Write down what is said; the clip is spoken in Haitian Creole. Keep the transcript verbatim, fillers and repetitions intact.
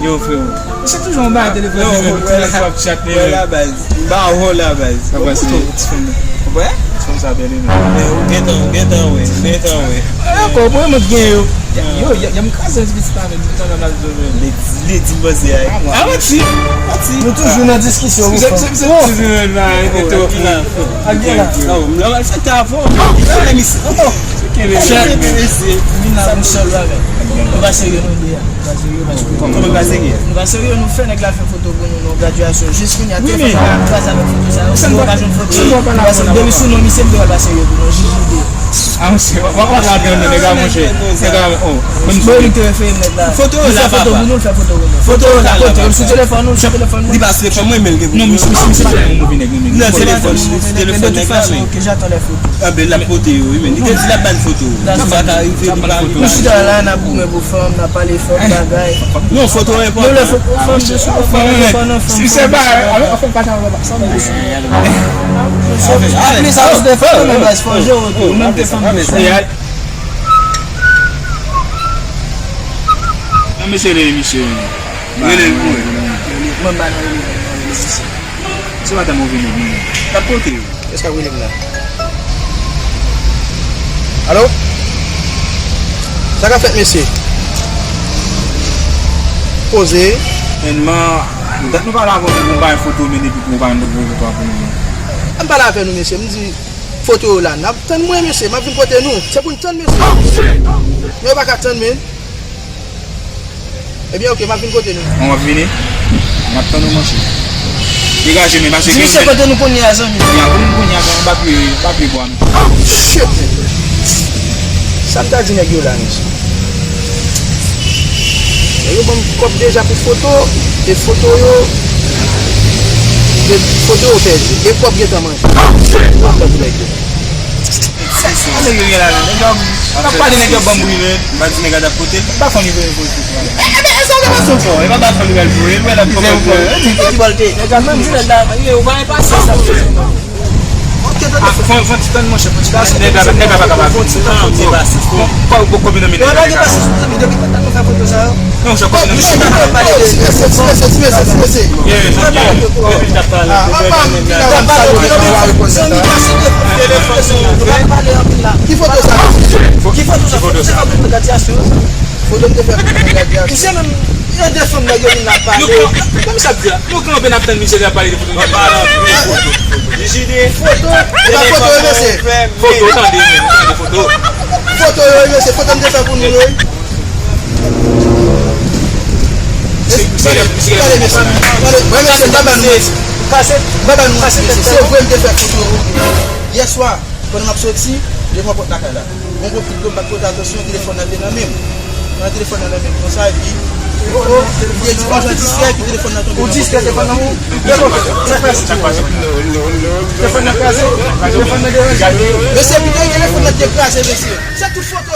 Yo, freo. Se toujou yon bagay telefòn. Non, mwen la, Snapchat, mwen la, baz. M pa wè w la, baz. Sa pase? Ou koute ti fanm nan. Ou wè? Ti fanm sa bèl, wi, men. Men ou gentan, ou gentan wè, ou gentan wè. Ankò, mwen, mwen gen yo. Yo, yo, yo, m kraze yon ti pitit avè m, tout tan nan baz de men. Li, li di m panse a. A, manti. Manti. Nou toujou nan diskisyon, wi, frè. Se, se, se, se, se, se, Ak gen la. Non, m nan mal fè ta avè w. Sa, mesye. Sa, mesye. Mina, yon sèl bagay. Nou pa serye, nou, de a. Nou pa serye, paske. Kòman nou pa serye? Nou pa serye, nou fè nèg la fè foto pou nou nan gradyasyon. Jis kounye a, telefòn la kraze avèk foto sa yo. Si nou pa jwenn foto, nou pa serye. Depi sou non misye, m te wè pa serye pou nou. J J D. Ah, mesye, w ap, w ap, w ap gade nan nèg la, monchè. Nèg la, oh. Bon, li te refere nèg la. Foto yo la, papa. Li fè foto pou nou, li fè foto pou nou. Foto yo la, papa. Sou telefòn ou, sou telefòn mwen. Li pa sou telefòn mwen, men l gen. Non, misye, misye, misye pa yon move nèg, non, men. Nan telefòn, sou telefòn nèg la, men. Anben, l ap pote yo, wi, men. Li te di l ap ban foto. Sa pa ka rive, li pa rive. Nou chita la, n ap goumen pou fanm, n ap pale fanm, bagay. Non, foto enpòtan. Nou lè foto fanm, se sou fanm, fanm, fanm. Si se pa, anfen, pa ta, sa m di. Plis a plis de fanm, men baz, fò jere tou, menm de fanm. Nan mesye rele misye. Rele l pou mwen. Mwen ba nou rele, mwen rele misye. Se pa tan move nèg, non. N ap pote yo. Èske ap rele m la? Alo? Sa k ap fèt, mesye? Poze. Enman, dat nou pale avè w, nou bay foto, men depi pou w pa yon foto pou nou. M pale avè nou, mesye, m di, foto yo la, n ap tann mwen, mesye, m ap vin kote nou. Se pou n tann, mesye. Men yo pa ka tann, men. Ebyen, oke, m ap vin kote nou. Bon, w ap vini? M ap tann ou, monchè. Degaje men, paske gen yon... Misye kote nou kounye a, zanmi? Ya, kote nou kounye a, zanmi, m pa pi, m pa pi bwa, men. Shit, man. Sa m ta di nèg yo la, mesye? Nèg yo ban m kòb deja pou foto, e foto yo, e foto yo pèdi, e kòb gentan manje. M ap tann nèg yo. Sa nèg yo gen la, men? Nèg yo, n ap pale, nèg yo ban m bri, men. M pa di nèg la t ap pote l. M pa fè nivo yo pote l. E, e, e, sa w te panse w fò? E pa, pa fè nivo l pou el, wè l ap kòmante. Ti bòlte. Nèg la menm, ti nèg la, yo pa enpasyans. Ah, fò, fò ti tann, monchè, fò ti tann. Nèg la, nèg la pa kapab. Fò ti tann, fò ti tann. Fò, fò, fò, kòb nan men nèg la. Yo pa gen pasyans, mezanmi, depi tantan nou fè foto sa yo. Non, se kòb nan men nèg la. Ti mesye, ti mesye, ti mesye, ti mesye. Ki foto sa? Ki foto sa? Foto sa? Foto m te fè pou mwen gade a. Misye menm, yo defann nèg yo vin ap pale. Kòm sa k di a? Nou kanpe n ap tann misye l ap pale de foto. Foto. Foto, mesye. Foto, tande, tande foto. Foto yo, mesye, foto m te fè pou nou yo. Gade, mesye. Gade, mwen, mesye, m pa ba nou manti. M pa ba nou manti, mesye. Se vre m te fè foto. Yè swa, pandan m ap soti, devan pòt lakay la. Mwen pran foto, m pa t pote atansyon, telefòn nan te nan men m. Mwen telefòn nan nan men m konsa, epi, oh, oh, m te di, oh, jan distrè, epi telefòn nan tonbe nan men m. Ou distrè, telefòn nan men w? Sa k pase? Sa k pase? Telefòn nan kraze? Telefòn nan deranje? Mesye, pito telefòn nan te kraze, mesye. Se tout foto.